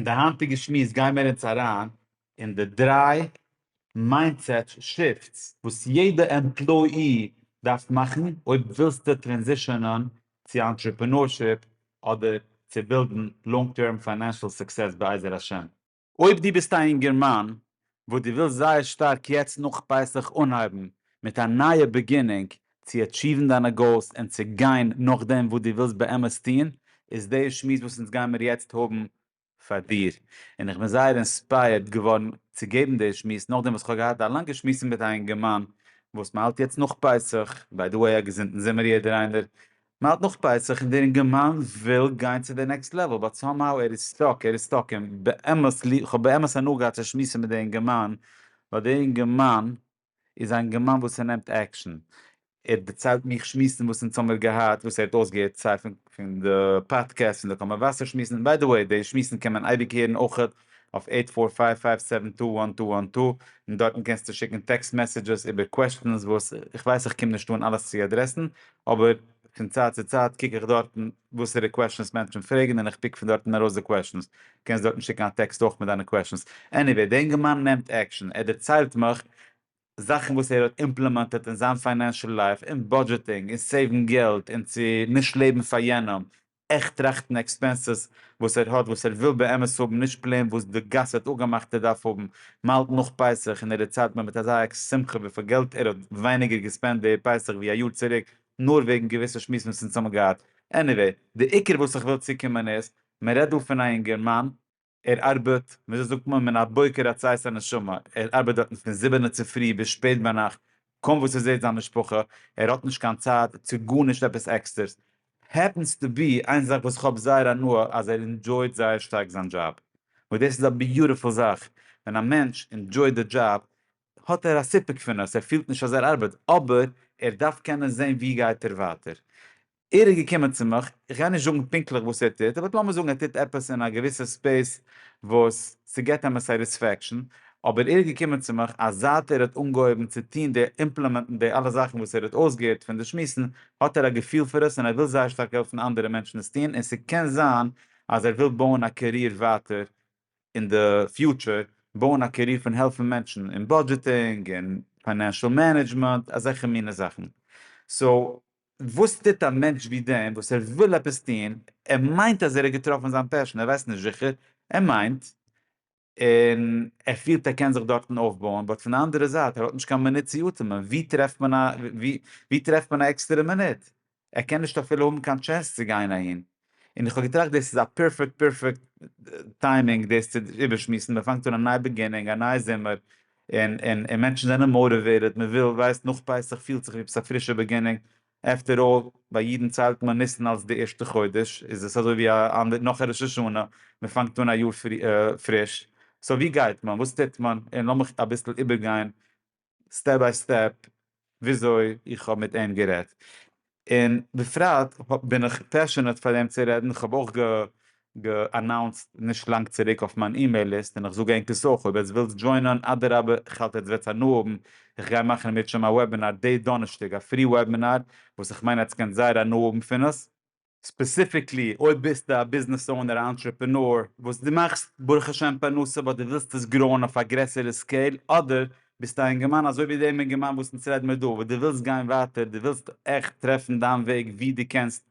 די היינטיגע שמועס גייען מיר אונז אריין אין די דריי mindset shifts וואס יעדע employee דארף מאכן אויב ווילסטו transition ען צו entrepreneurship אדער צו build ן long term financial success בעזר השם. אויב דו ביסט א אינגערמאן וואס דו ווילסט זייער שטארק יעצט נאך פסח אנהייבן מיט א נייע beginning צו achieve ן דיינע goals און צו גיין נאכדעם וואס דו ווילסט באמת טון, איז די שמועס וואס אונז גיימיר יעצט האבן פאר דיר. און איך בין זייער inspired געווארן צו געבן די שמועס נאכדעם וואס כ'האב געהאט א לאנגע שמועס מיט א אינגערמאן וואס מ'האלט יעצט נאך פסח, by the way א געזונטן זומער יעדער איינער, מ'האלט נאך פסח און דער אינגערמאן וויל גיין צו די next level but somehow ער איז stuck, ער איז stuck און באמת כ'האב באמת הנאה געהאט צו שמועסן מיט די אינגערמאן ווייל דער אינגערמאן איז א אינגערמאן וואס ער נעמט עקשן, ער דערציילט מיך שמועסן וואס אונז האמיר געהאט וואס ער האט אויסגעהערט סיי פון די פאדקעסט פון די קול מבשר שמועסן, by the way די שמועסן קען מען אייביג הערן אויכעט אויף eight four five five seven two one two one two און דארטן קענסטו שיקן text messages איבער questions וואס איך ווייס איך קום נישט אן אלעס צו address ן אבער פון צייט צו צייט קוק איך דארטן וואסערע questions מענטשן פרעגן און איך pick פון דארטן ארויס די questions, קענסט דארטן שיקן א טעקסט אויך מיט דיינע questions. Anyway, די אינגערמאן נעמט עקשן, ער דערציילט מיך זאכן וואס ער האט implemented אין זיין financial life, אין budgeting, אין save ן געלט, און צו נישט לעבן פאר יענעם, עכט טראכטן expenses וואס ער האט, וואס ער וויל באמת האבן, נישט plain וואס די גאס האט אפגעמאכט ער דארף האבן. מ'האלט נאך פסח און ער דערציילט מיר מיט אזא שמחה וויפיל געלט ער האט ווייניגער גע spend ט די פסח ווי א יאר צוריק, נאר וועגן געוויסע שמועסן וואס אונז האבן געהאט. Anyway, די עיקר וואס איך וויל צוקומען איז, מען רעדט דא פון א אינגערמאן, ער ארבעט, וויאזוי זאגט מען, מן הבוקר עד צאת הנשמה, ער ארבעט דארטן פון זיבענע צופרי ביז שפעט ביינאכט, קוים וואס ער זעט זיין משפחה, ער האט נישט קיין צייט צו גארנישט עפעס עקסטערס. Happens to be, איין זאך וואס כ'האב זייער הנאה אז ער enjoy ט זייער שטארק זיין דזשאב. וואס דאס איז א beautiful זאך, ווען א מענטש enjoy ט די דזשאב, האט ער א סיפוק פון עס, ער פילט נישט אז ער ארבעט, אבער ער דארף קענען זען ווי גייט ער ווייטער. ער איז געקומען צו מיך, איך גיי נישט זאגן פונקטליך וואס ער טוט, אבער לאמיר זאגן ער טוט עפעס אין א געוויסע space וואס ס'געט אים א satisfaction, אבער ער איז געקומען צו מיך אז זייט ער האט אנגעהויבן צו טון די implement ן די אלע זאכן וואס ער האט אויסגעהערט פון די שמועסן, האט ער א געפיל פאר עס און ער וויל זייער שטארק העלפן אנדערע מענטשן עס טון, און ס'קען זיין אז ער וויל בויען א career ווייטער אין די future, בויען א career פון העלפן מענטשן אין budgeting און financial management, אזעלכע מינע זאכן. So וואס טוט א מענטש ווי דעם וואס ער וויל עפעס טון, ער מיינט אז ער האט געטראפן זיין passion, ער ווייסט נישט זיכער, ער מיינט, און ער פילט ער קען זיך דארטן אויפבויען, but פון די אנדערע זייט ער האט נישט קיין מינוט צו אטעמען, ווי טרעפט מען א ווי טרעפט מען א עקסטערע מינוט? ער קען נישט אפילו האבן קיין chance צו גיין אהין. און איך האב געטראכט דאס איז א perfect perfect timing דאס צו איבערשמועסן, מען פאנגט אן א נייע beginning, א נייע זומער, און און און מענטשן זענען motivated, מען וויל, ווייסט, נאך פסח פילט זיך ווי עפעס א פרישע beginning, after all, ביי אידן ציילט מען ניסן אלס די ערשטע חודש, איז עס אזוי ווי א אנדער נאך א ראש השנה, מען פאנגט אן א יאר פריש, so ווי גייט מען, וואס טוט מען, און לאמיך אביסל איבערגיין step by step וויאזוי איך האב מיט אים גערעדט, און בפרט בין איך passionate פאר דעם צו רעדן, איך האב אויך גע announce ט נישט לאנג צוריק אויף מיין email list, און איך זאג ענק עס אויך, אויב עטס ווילטס join ען, אדרבה, איך האלט עטס וועטס הנאה האבן, איך גיי מאכן אם ירצה השם א webinar די דאנערשטאג, א free webinar, וואס איך מיין עטס קענט זייער הנאה האבן פון עס. Specifically אויב ביסטו א business owner א entrepreneur וואס דו מאכסט ברוך השם פרנסה but דו ווילסט עס grow ען אויף א גרעסערע scale אדער ביסטו א אינגערמאן אזוי ווי דעם אינגערמאן וואס אונז רעד מיר דא וואס דו ווילסט גיין ווייטער דו ווילסט עכט טרעפן דיין וועג ווי דו קענסט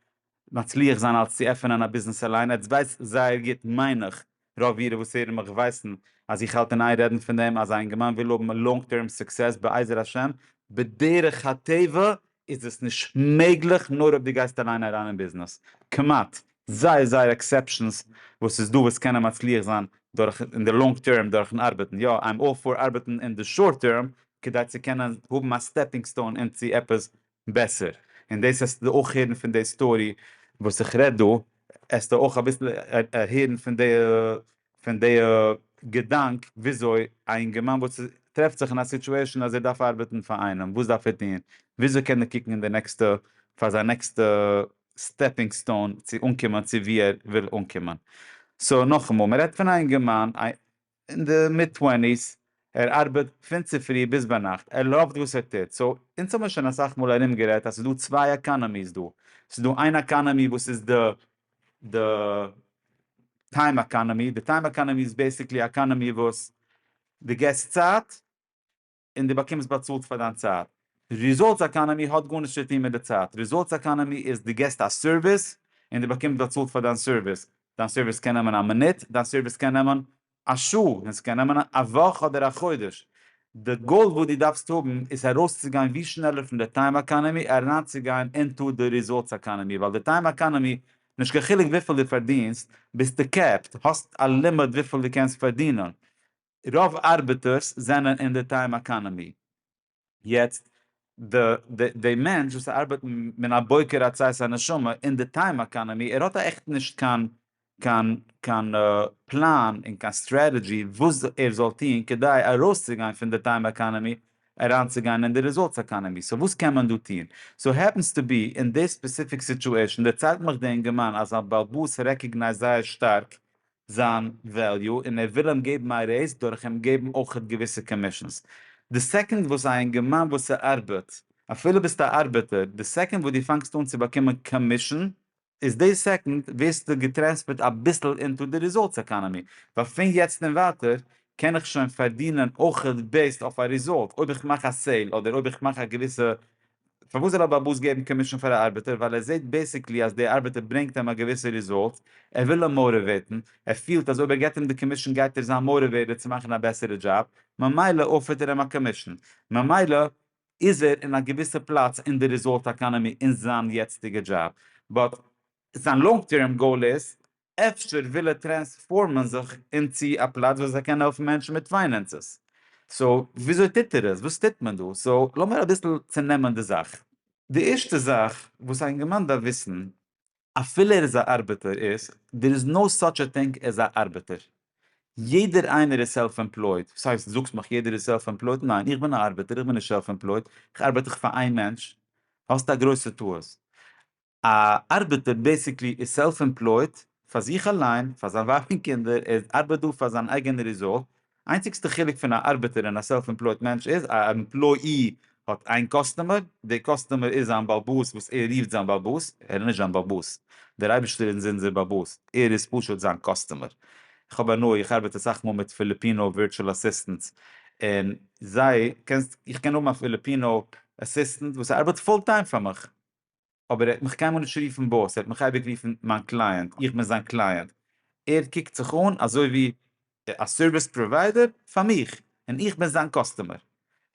מצליח זיין אלס צו עפענען א ביזנעס אליין עטס ווייסט זייער גוט מיין איך רוב אירע וואס הערן מיך ווייסן אז איך האלט אין איין רעדן פון דעם אז א אינגערמאן וויל האבן long term success בעזר השם בדרך הטבע איז עס נישט מעגליך נאר אויב דו גייסט אליין אריין אין ביזנעס, כמעט, זייער זייער exceptions וואס איז דא וואס קענען מצליח זיין דורך אין די long term דורכן ארבעטן, יא I'm all for ארבעטן אין די short term כדי צו קענען האבן א stepping stone אין צו עפעס בעסער, און דאס וועסטו אויך הערן פון די story וואס איך רעד דא, עסטו אויך אביסל הערן פון די פון די געדאנק וויאזוי א אינגערמאן וואס טרעפט זיך אין א situation אז ער דארף ארבעטן פאר איינעם, וואס דארף ער טון? וויאזוי קען ער קוקן אין די נעקסטע פאר זיין נעקסטע stepping stone צו אנקומען צו ווי ער וויל אנקומען? So נאכאמאל, מען רעדט פון א אינגערמאן אין די mid twenties, ער ארבעט פון צופרי ביז ביינאכט, ער love ט וואס ער טוט, so אונז האבן שוין אסאך מאל ארום גערעדט אז ס'איז דא צוויי economies דא, ס'איז דא איין economy וואס איז די די. time economy, די time economy איז basically א economy וואס דו געסט צייט און דו באקומסט באצאלט פאר דיין צייט. Results economy האט גארנישט צו טון מיט די צייט, results economy איז דו געסט א סערוויס און דו באקומסט באצאלט פאר דיין סערוויס, דיין סערוויס קען נעמען א מינוט, דיין סערוויס קען נעמען א שעה, און ס'קען נעמען א וואך אדער א חודש. די goal וואס דו דארפסט האבן איז ארויסצוגיין ווי שנעלער פון די time economy אריינצוגיין into די results economy, ווייל די time economy, נישט קיין חילוק וויפיל דו פארדינסט, ביסטו capped, האסט א לימיט וויפיל דו קענסט פארדינען. רוב ארבעטערס זענען אין די time economy. יעצט די די מענטש וואס ארבעט מן הבוקר עד צאת הנשמה אין די time economy ער האט עכט נישט קיין קיין קיין פלאן און קיין strategy וואס ער זאל טון כדי ארויסצוגיין פון די time economy אריינצוגיין אין די results economy so וואס קען מען דא טון? So happens to be אין די specific situation דערציילט מיך די אינגערמאן אז זיין בעל הבית recognize זייער שטארק זיין value און ער וויל אים געבן א raise דורך אים געבן אויכעט געוויסע commissions. די second וואס א אינגערמאן וואס ס'ארבעט, אפילו ביסט א ארבעטער, די second וואס דו פאנגסט אן צו באקומען commission, איז די second ווערסטו געטרענספערט אביסל into די results economy, ווייל פון יעצט און ווייטער קען איך שוין פארדינען אויכעט based אויף א result, אויב איך מאך א sale אדער אויב איך מאך א געוויסע פארוואס זאל א בעל הבית געבן commission פאר א ארבעטער? ווייל ער זעט basically אז דער ארבעטער ברענגט אים א געוויסע result, ער וויל אים מאטיוועיטן, ער פילט אז אויב ער געבט אים די commission גייט ער זיין motivated צו מאכן א בעסערע דזשאב, ממילא אפערט ער אים א commission, ממילא איז ער אין א געוויסע פלאץ אין די result economy אין זיין יעצטיגע דזשאב, but זיין long term goal איז אפשר וויל ער טרענספארמען זיך into א פלאץ וואס ער קען העלפן מענטשן מיט finances. So וויאזוי טוט ער עס? וואס טוט מען דא? So לאמיר אביסל צונעמען די זאך. די ערשטע זאך וואס א אינגערמאן דארף וויסן אפילו ער איז א ארבעטער איז, there is no such a thing as א ארבעטער. יעדער איינער איז self employed. וואס הייסט זאגסט מיך יעדער איז self employed? ניין איך בין א ארבעטער איך בין נישט self employed, איך ארבעט דאך פאר איין מענטש. האסט א גרויסע טעות. א ארבעטער basically איז self employed פאר זיך אליין, פאר זיין ווייב און קינדער, ער ארבעט דא פאר זיין אייגענע result, איינציגסטע חילוק פון א ארבעטער און א self employed מענטש איז, א employee האט איין customer, די customer איז זיין בעל הבית וואס ער רופט זיין בעל הבית, ער איז נישט זיין בעל הבית, דער אייבערשטער איז אונזער בעל הבית, ער איז פשוט זיין customer. איך האב הנאה, איך ארבעט אסאך מאל מיט Filipino virtual assistants, און זיי, קענסט, איך קען האבן א Filipino assistant וואס ארבעט full time פאר מיך, אבער ער האט מיך קיינמאל נישט רופן boss, ער האט מיך אייביג רופן מיין client, איך בין זיין client, ער קוקט זיך אן אזוי ווי א service provider פאר מיך, און איך בין זיין customer,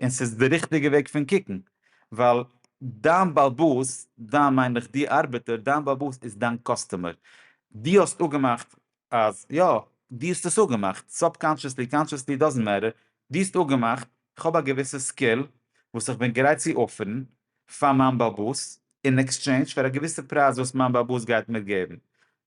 און ס'איז די ריכטיגע וועג פון קוקן, ווייל דיין בעל הבית, דיין מיין איך די ארבעטער, דיין בעל הבית איז דיין customer, דו האסט אפגעמאכט אז יא, דו האסט עס אפגעמאכט, subconsciously, consciously, doesn't matter, דו האסט אפגעמאכט, איך האב א געוויסע skill וואס איך בין גרייט צו אפערן פאר מיין בעל הבית, אין exchange פאר א געוויסע פרייז וואס מיין בעל הבית גייט מיר געבן.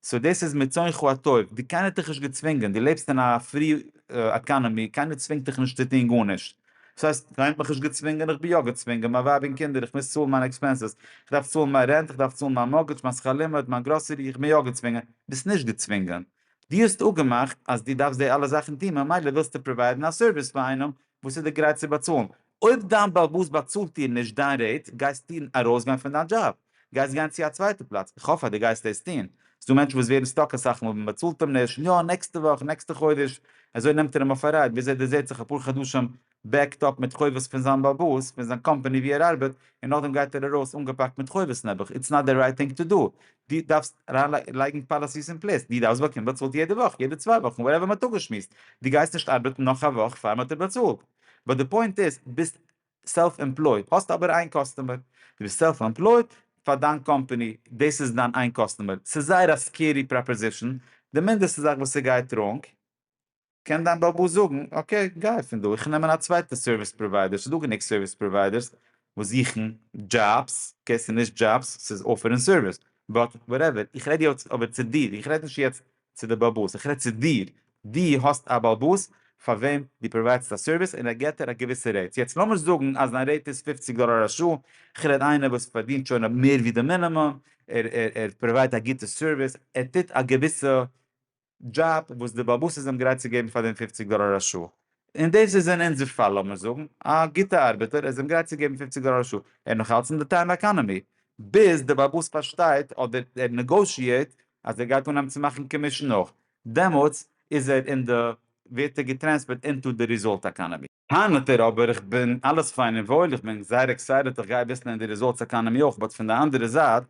So דאס איז מרצונך הטוב, דו קיינער האט דיך נישט געצווינגען, דו לעבסט אין א free economy, קיינער צווינגט דיך נישט צו טון גארנישט. דאס הייסט, קיינער האט מיך נישט געצווינגען, איך בין יא געצווינגען, מיין ווייב און קינדער, איך מוז צאלן מיינע expenses, איך דארף צאלן מיין rent, איך דארף צאלן מיין mortgage, מיין שכר לימוד, מיין גראסערי, איך בין יא געצווינגען. ביסט נישט געצווינגען. דו האסט אפגעמאכט אז דו דארפסט די אלע זאכן טון, ממילא ווילסטו פראוויידן א סערוויס פאר איינעם וואס איז דיר גרייט צו באצאלן. אויב דיין בעל הבית באצאלט דיר נישט דיין rate, גייסטו ארויסגיין פון דיין דזשאב, גייסט גיין צו א צווייטע פלאץ, איך האף אז דו גייסט דאס טון. ס'דא מענטשן וואס ווערן stuck אסאך מאל ווען מ'באצאלט אים נישט, יא נעקסטע וואך, נעקסטע חודש, אזוי נעמט ער אים אויף א ride ביז ער דערזעט זיך אפאר חדשים backed up מיט חובות פון זיין בעל הבית, פון זיין קאמפאני ווי ער ארבעט, און נאכדעם גייט ער ארויס אנגעפאקט מיט חובות נעבעך, it's not the right thing to do, דו דארפסט לייגן policies אין place, דו דארפסט באקומען באצאלט יעדע וואך, יעדע צוויי וואכן, whatever מ'האט אפגעשמועסט, דו גייסט נישט ארבעטן נאך א וואך פאר מ'האט דיר באצאלט, but די point איז, ביסט self employed, האסט אבער איין customer, דו ביסט self employed פאר דיין קאמפאני, דאס איז דיין איין customer, ס'איז זייער א scary proposition, די מינדעסטע זאך וואס ס'גייט wrong, קען דיין בעל הבית זאגן, okay, גיי פון דא, איך נעם אן א צווייטע service provider, ס'איז דא גענוג service providers וואס זוכן דזשאבס, okay, ס'איז נישט דזשאבס, ס'איז אפערן service, but whatever, איך רעד יעצט אבער צו דיר, איך רעד נישט יעצט צו די בעל הבית, איך רעד צו דיר, דו האסט א בעל הבית פאר וועם דו פראוויידסט א סערוויס און ער געט דיר א געוויסע rate, יעצט לאמיר זאגן אז דיין rate איז פופציג דאלאר א שעה, איך רעד איינער וואס פארדינט שוין מער ווי די מינימום, ער ער פראוויידט א גוטע סערוויס, ער טוט א געוויסע דזשאב וואס די בעל הבית איז אים גרייט צו געבן פאר דעם פופציג דאלאר א שעה, און דאס איז אין אונזער פאל לאמיר זאגן א גוטע ארבעטער, ער איז אים גרייט צו געבן פופציג דאלאר א שעה, ער איז נאך אלץ אין די time economy, ביז די בעל הבית פארשטייט אדער ער negotiate אז ער גייט אנהייבן צו מאכן commission אויך. דעמאלטס איז ער אין די, ווערט ער געטרענספערט into די result economy. טענה'ט ער אבער איך בין אלעס פיין און וואויל, איך בין זייער excited איך גיי אביסל אין די results economy אויך, but פון די אנדערע זייט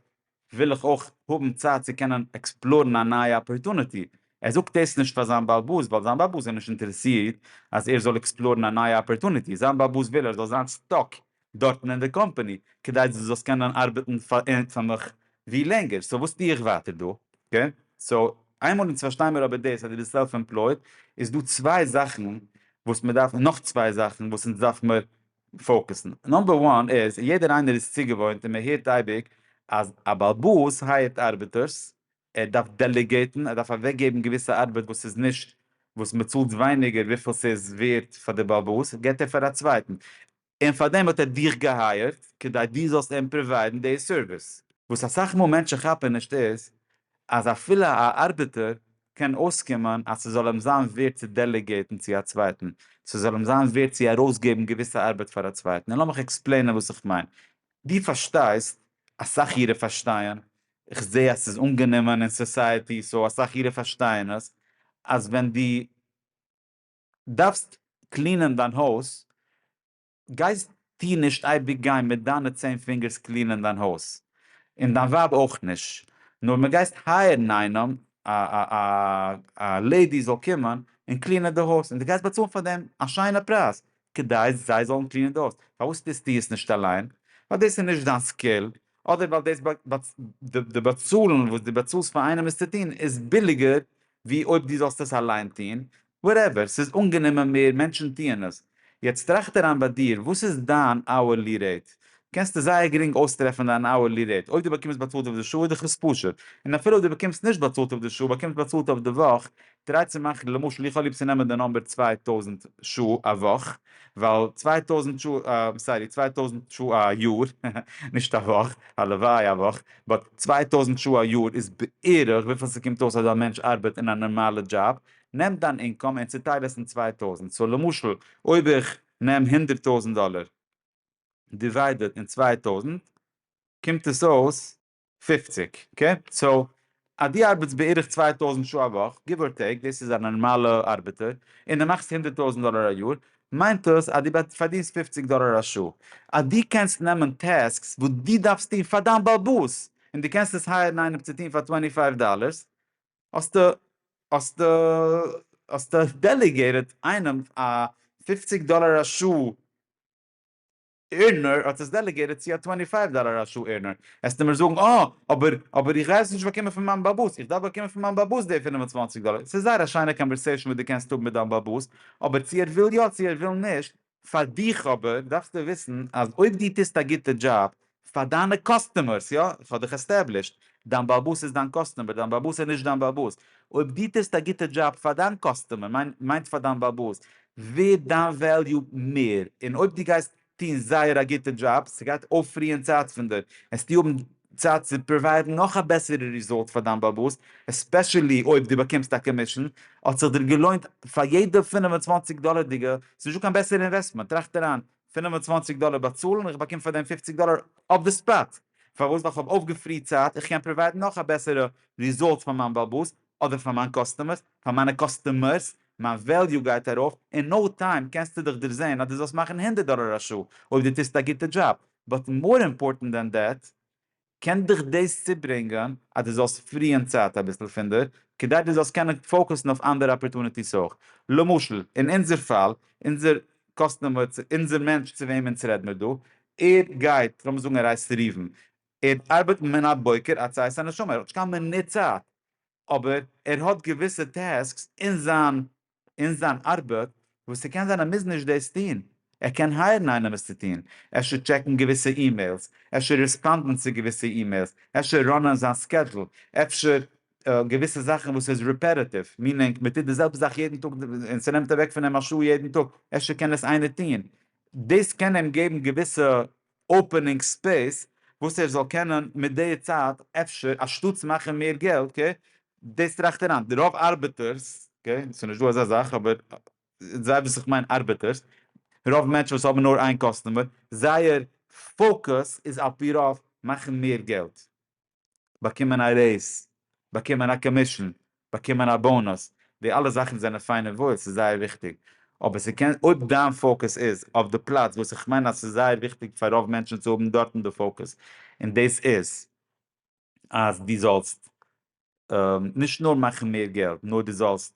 וויל איך אויך האבן צייט צו קענען explore ן א נייע opportunity. ער זאגט דאס נישט פאר זיין באלבאס ווייל זיין באלבאס איז נישט אינטערעסירט אז ער זאל explore ן א נייע opportunity, זיין באלבאס וויל ער זאל זיין stuck דארטן אין די קאמפאני כדי דו זאלסט קענען ארבעטן פאר מיך ווי לענגער, so וואס טו איך ווייטער דא? okay, so איינמאל אונז פארשטיי מיר אבער דאס אז דו ביסט self employed, איז דא צוויי זאכן וואס מען דארף, נאך צוויי זאכן וואס אונז דארף מיר focus ן. number one איז, יעדער איינער איז צוגעוואוינט און מען הערט אייביג אז א באלבאס hire ט ארבעטערס, ער דארף delegate ן, ער דארף אוועקגעבן געוויסע ארבעט וואס איז נישט, וואס מען צאלט ווייניגער וויפיל ס'איז ווערט פאר די באלבאס, געבט ער פאר א צווייטן. און פאר דעם האט ער דיך גע hire ט, כדי דו זאלסט אים provide ן די סערוויס. וואס אסאך מאל מענטשן כאפן נישט איז, אז אפילו א ארבעטער קען אויסקומען אז ס'זאל אים זיין ווערט צו delegate ן צו א צווייטן, ס'זאל אים זיין ווערט צו ארויסגעבן געוויסע ארבעט פאר א צווייטן, און לאמיך explain ען וואס איך מיין. דו פארשטייסט, אסאך אירע פארשטייען, איך זע אז ס'איז אנגענומען אין society, so אסאך אירע פארשטייען עס, אז ווען דו דארפסט clean ען דיין הויז, גייסטו נישט אייביג גיין מיט דיינע צען פינגערס clean ען דיין הויז, און דיין ווייב אויך נישט, נאר מען גייסט hire ן איינעם, א lady זאל קומען און clean ען די הויז, און דו גייסט באצאלן פאר דעם א שיינע פרייז, כדי זיי זאלן clean ען די הויז. פארוואס טוסטו עס נישט אליין? ווייל דאס איז נישט דיין skill, אדער ווייל דאס די באצאלן וואס דו באצאלסט פאר איינעם עס צו טון איז ביליגער ווי אויב דו זאלסט עס אליין טון, whatever, ס'איז אנגענומען מער מענטשן טוען עס. יעצט טראכט אריין ביי דיר, וואס איז דיין hourly rate? קענסטו זייער גרינג אויסטרעפן דיין hourly rate, אויב דו באקומסט באצאלט אויף די שעה איז דאך עס פשוט, און אפילו אויב דו באקומסט נישט באצאלט אויף די שעה, באקומסט באצאלט אויף די וואך, try צו מאכן, למשל איך האב ליב צו נעמען די number 2000 שעה א וואך, ווייל 2000 שעה, sorry, 2000 שעה א יאר, נישט א וואך, הלוואי א וואך, but 2000 שעה א יאר איז בערך וויפיל ס'קומט אויס אז א מענטש ארבעט אין א נארמאלע דזשאב, נעם דיין income און צוטייל עס אין 2000, so למשל אויב איך נעם 100,000 דאלער divided אין 2000 קומט עס אויס 50, okay? so אז דו ארבעטסט בערך 2000 שעה א וואך, give or take, דאס איז א נארמאלע ארבעטער, און דו מאכסט 100,000 דאלער א יאר, מיינט דאס אז דו פארדינסט 50 דאלער א שעה. אז דו קענסט נעמען tasks וואס דו דארפסט טון פאר דיין באלבאס, און דו קענסט עס hire ן איינעם צו טון פאר 25 דאלערס, האסטו האסטו האסטו delegated איינעם א 50 דאלער א שעה earner האט עס delegated צו א 25 דאלער א שעה earner, וועסטו מיר זאגן אה, אבער אבער איך גיי עס נישט באקומען פון מיין באלבאס, איך דארף באקומען פון מיין באלבאס די 25 דאלער, ס'איז זייער א שיינע conversation וואס דו קענסט האבן מיט דיין באלבאס, אבער צו ער וויל יא צו ער וויל נישט, פאר דיך אבער דארפסטו וויסן אז אויב דו טוסט א גוטע דזשאב פאר דיינע customers, יא, איך האב דיך established, דיין באלבאס איז דיין customer, דיין באלבאס איז נישט דיין באלבאס, אויב דו טוסט א גוטע דזשאב פאר דיין customer, מיינט פאר דיין באלבאס, ווערט דיין value מער, און אויב דו גייסט טון זייער א גוטע דזשאב, ס'גייט אויפפריען צייט פון דיר, וועסטו האבן צייט צו provide ן נאך א בעסערע result פאר דיין באלבאס, especially אויב דו באקומסט א commission, האט זיך דיר געלוינט פאר יעדע 25 דאלערדיגע, ס'איז נישטא קיין בעסערע investment, טראכט אריין, 25 דאלער באצאלן, איך באקום פאר דעם 50 דאלער אויף די spot, פארוואס? ווייל כ'האב אויפגעפריט צייט, איך קען provide ן נאך א בעסערע result פאר מיין באלבאס, אדער פאר מיין customers, פאר מיינע customers, מיין value גייט ארויף, אין no time קענסטו דיך דערזען אז דו זאלסט מאכן 100 דאלער א שעה אויב דו טוסט א גוטע דזשאב, but more important than that, קען דיך דאס צוברענגען אז דו זאלסט free ען צייט אביסל פון דיר, כדי דו זאלסט קענען focus ן אויף אנדערע opportunities אויך. למשל, אין אונזער פאל, אונזער customer, אונזער מענטש צו וועם אונז רעד מיר דא, ער גייט, לאמיר זאגן ער הייסט ראובן, ער ארבעט מן הבוקר עד צאת הנשמה, ער האט נישט קיין מינוט צייט, אבער ער האט געוויסע tasks אין זיין אין זיין ארבעט וואס ס'קען זיין ער מוז נישט דאס טון, ער קען hire ן איינעם עס צו טון, אפשר check ן געוויסע emails, אפשר respond ן צו געוויסע emails, אפשר run ען זיין schedule, אפשר געוויסע זאכן וואס איז repetitive, meaning מ'טוט די זעלבע זאך יעדן טאג און ס'נעמט אוועק פון אים א שעה יעדן טאג, אפשר קען עס איינער טון, דאס קען אים געבן געוויסע opening space וואס ער זאל קענען מיט די צייט אפשר אנשטאטס מאכן מער געלט, okay, דאס טראכט אריין, די רוב ארבעטערס, okay, ס'איז נישט דא אזא זאך אבער זיי וואס איך מיין ארבעטערס, רוב מענטשן וואס האבן נאר איין customer, זייער focus איז על פי רוב מאכן מער געלט, באקומען א raise, באקומען א commission. באקומען א bonus, די אלע זאכן זענען פיין און וואויל, ס'איז זייער וויכטיג, אבער ס'קען, אויב דיין focus איז אויף די פלאץ וואס איך מיין אז ס'איז זייער וויכטיג פאר רוב מענטשן צו האבן דארטן די focus, און דאס איז אז דו זאלסט נישט נאר מאכן מער געלט, נאר דו זאלסט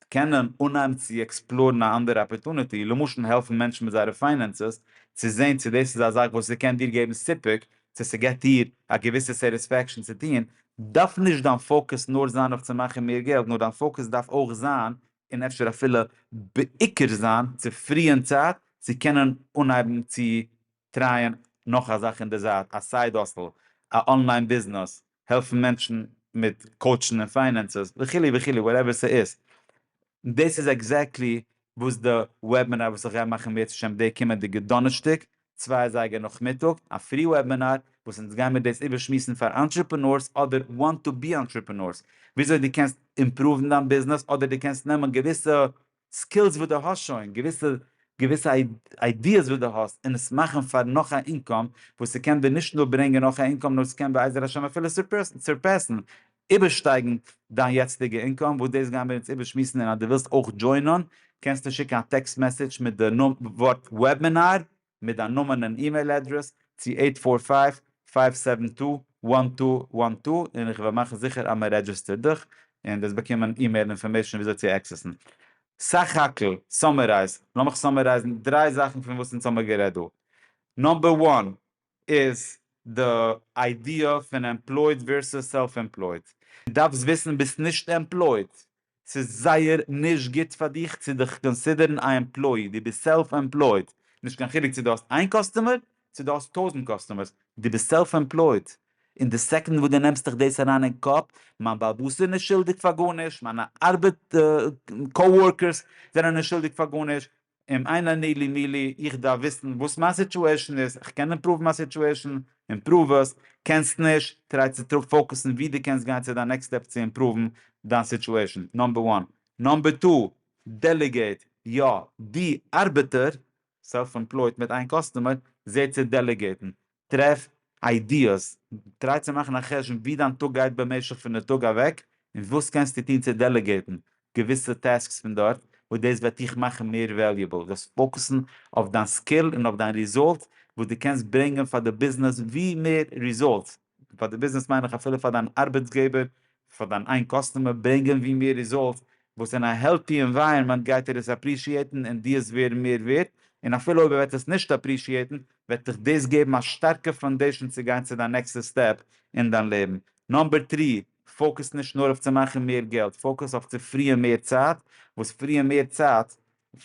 קענען אנהייבן צו explore ן א אנדערע opportunity, למשל העלפן מענטשן מיט זייערע finances, צו זען צו דאס איז א זאך וואס ס'קען דיר געבן סיפוק, צו ס'געבט דיר א געוויסע satisfaction צו טון, דארף נישט דיין focus נאר זיין אויף צו מאכן מער געלט, נאר דיין focus דארף אויך זיין, און אפשר אפילו בעיקר זיין, צו free ען צייט צו קענען אנהייבן צו try ען נאך א זאך אין די זייט, א side hustle, א online ביזנעס, העלפן מענטשן מיט coach ן און finances, וכו' וכו', whatever ס'איז. דאס איז exactly וואס די וועבינאר וואס איך גיי מאכן בעזהשם די קומענדיגע דאנערשטאג, צוויי אזייגער נאכמיטאג, א free וועבינאר וואס אונז גיימיר דאס איבערשמועסן פאר entrepreneurs אדער want to be entrepreneurs, וויאזוי דו קענסט improve ן דיין ביזנעס אדער דו קענסט נעמען געוויסע skills וואס דו האסט שוין, געוויסע געוויסע ideas וואס דו האסט און עס מאכן פאר נאך א income וואס ס'קען דיר נישט נאר ברענגען נאך א income נאר ס'קען בעזר השם אפילו surpass ן, איבערשטייגן, דיין יעצטיגע income, וואס דאס גייען מיר אונז איבערשמועסן און אז דו ווילסט אויך join ען קענסטו שיקן א text message מיט די ווארט וועבינאר מיט דיין נאמען און email address צו eight four five, five seven two, one two one two און איך וועל מאכן זיכער אז מען register ט דיך און וועסט באקומען email information וויאזוי צו access ן. סך הכל, summarize, לאמיך summarize ן דריי זאכן פון וואס אונז האמיר גערעדט דא. number one איז די idea פון employed versus self employed. דו דארפסט וויסן ביסט נישט employed, ס'איז זייער נישט גוט פאר דיך צו דיך consider ן א employee, דו ביסט self employed, נישט קיין חילוק צו דו האסט איין customer צו דו האסט טויזענט customers, דו ביסט self employed, און די second וואס דו נעמסט דיך דאס אריין אין קאפ, מיין בעל הבית איז נישט שולדיג פאר גארנישט, מיינע ארבעט coworkers זענען נישט שולדיג פאר גארנישט, אם אין אני לי מי לי, איך דארף וויסן וואס מיין situation איז, איך קען improve ן מיין situation, improve עס, קענסט נישט, try צו focus ן ווי דו קענסט גיין צו דיין next step צו improve ן דיין situation, number one. number two, delegate, יא, דו ארבעטער, self employed מיט איין customer, זע צו delegate ן, טרעף ideas, try צו מאכן א חשבון ווי דיין טאג גייט במשך פון די טאג אוועק, און וואס קענסטו טון צו delegate ן געוויסע tasks פון דארט, וואס דאס וועט דיך מאכן מער valuable, זאלסט focus ן אויף דיין skill און אויף דיין result וואס דו קענסט ברענגען פאר די ביזנעס ווי מער results, פאר די ביזנעס מיין איך אפילו פאר דיין ארבעטסגעבער, פאר דיין איין customer, ברענגען ווי מער results, וואס אין א healthy environment גייט ער עס appreciate ן און דו עס ווערן מער ווערט, און אפילו אויב ער וועט עס נישט appreciate ן, וועט דיך דאס געבן א שטארקע foundation צו גיין צו דיין נעקסטע step אין דיין לעבן. number three, focus נישט נאר אויף צו מאכן מער געלט, focus אויף צו free ען מער צייט, וואס free ען מער צייט,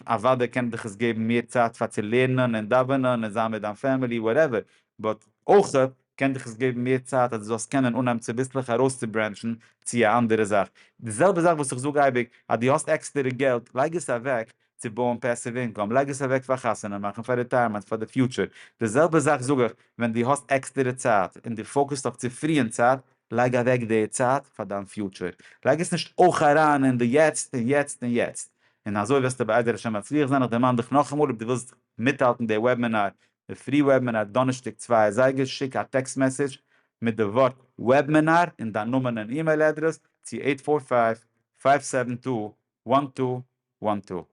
אוודאי קען דיך עס געבן מער צייט פאר צו לערנען און דאווענען און זיין מיט דיין family whatever, but אויך קען דיך עס געבן מער צייט אז דו זאלסט קענען אנהייבן צוביסלעך ארויסצו branch ן צו א אנדערע זאך. די זעלבע זאך וואס איך זאג אייביג, אז דו האסט עקסטערע געלט, לייג עס אוועק צו בויען passive income, לייג עס אוועק פאר חתונה מאכן, פאר retirement, פאר די future. די זעלבע זאך זאג איך, ווען דו האסט עקסטערע צייט און דו focus ט אויף צו free ען צייט, לייג אוועק די צייט פאר דיין future. לייג עס נישט אויך אריין אין די יעצט און יעצט און יעצט. און אזוי וועסטו בעזר השם מצליח זיין. איך דערמאן דיך נאכאמאל, אויב דו ווילסט מיטהאלטן די וועבינאר, די free webinar דאנערשטאג צוויי אזייגער, שיק א text message מיט די ווארט וועבינאר און דיין נאמען און email address צו eight four five, five seven two, one two one two.